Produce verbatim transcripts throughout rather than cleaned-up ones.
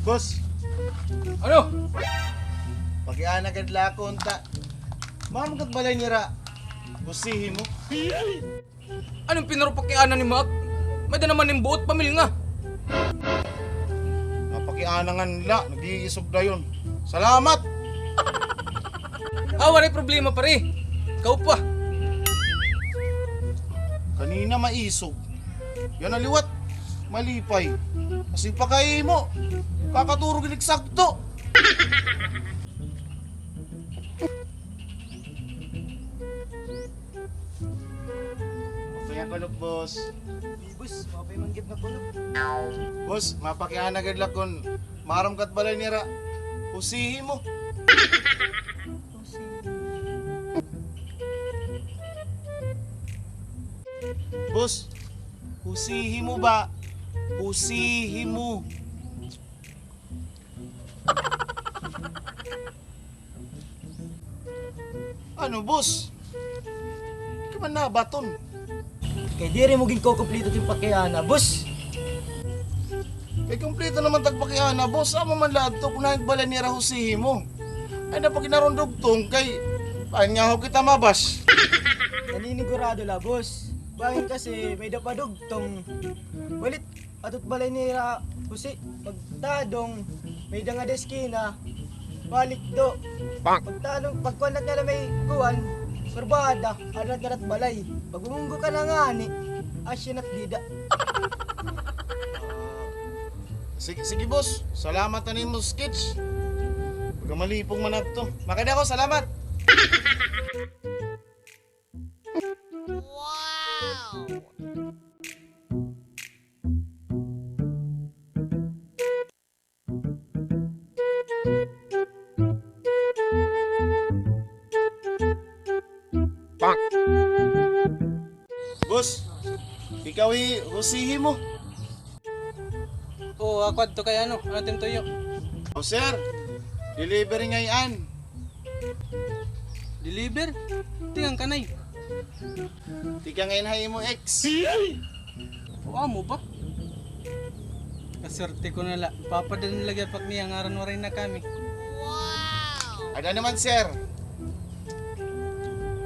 Boss. Ano? Pakiana gad la ako unta. Maaram ka it balay nira Jose Himo? Ano it pinarupakiana nimo ak? May-ada naman nim buot pamilya. Mapakiana ngani la, nag-iisog dayon. Salamat! Ah, waray problema, pare. Ikaw pa. Kanina maisog. Yana liwat, malipay. Kasi pa kay imo. Kakaturo gid eksakto. Maupay nga kulop, boss. Di, boss, maupay man gid nga kulop. Boss, mapakiana gad la kon maaram ka it balay nira Jose Himo. Boss, Jose Himo ba? Jose Himo. Ano, boss? Di ka man nabaton. Kay diri mo ginkukumpleto it pakiana, boss. Kay kumpleto naman it ak pakiana, boss. Amo man la adto kon hain it balay nira Jose Himo. Ay, napaginaron dugtong kay pain nga ho kita mabas. Naninigurado la, boss. Bangin kasi may-ada pa dugtong. Balit, adto it balay nira Jose, pagtadong, may-ada ngada eskina, balik do. Pagtadong, pagkuan na nga may kuan, kurbada, adto na it balay. Pag-umunggo ka na ngani, asya na it dida. Sige, sige, boss. Salamat ha imo sketch. Pagkamalipong man adto. Makada ko, salamat. Wow! Boss, ikaw hi Jose Himo? Oo, ako adto kay ano, ano it im tuyo? O, sir, delivery ngay-an. Deliver? Tikang kanay? Tikang ngay-an ha imo ex. O, amo ba? Kaswerte ko na la. Papadala na la gihap ak niya, ngaran waray na kami. Wow! Ada naman, sir.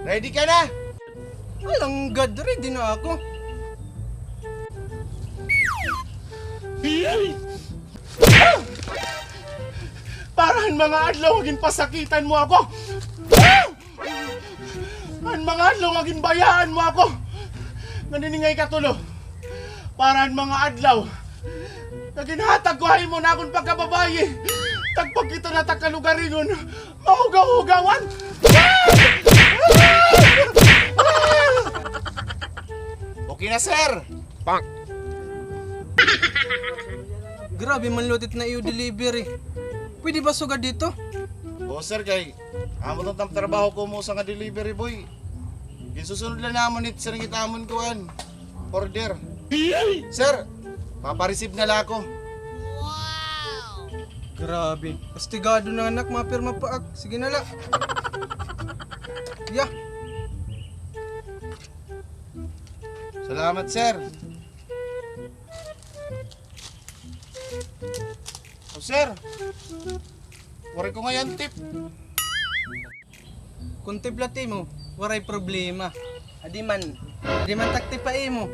Ready ka na? Alanggad, ready na ako. Para han mga adlaw nga ginpasakitan mo ako. Han mga adlaw nga ginbayaan mo ako. Ngan ini nga ikatulo. Para han mga adlaw nga ginhatag ko ha imo an akon pagkababaye. Tagpakita na ta kalugaringon. Mahugaw-hugawan! Okay na, sir! Grabe man liwat it na iyo delivery. Pwede ba sugad dito? Oo, sir, kay amo it trabaho ko, mousa nga delivery boy. Ginsusunod la namon it, sir, it amon kuan. Order. Sir, papa-receive na la ako. Wow! Grabe. Kastigado na nga ak, mapirma pa ak. Sige na la. Yeah. Salamat, sir. O, sir. Waray ko ngay-an tip. Kon tip la it imo, waray problema. Adi man. Adi man it ak tip ha imo.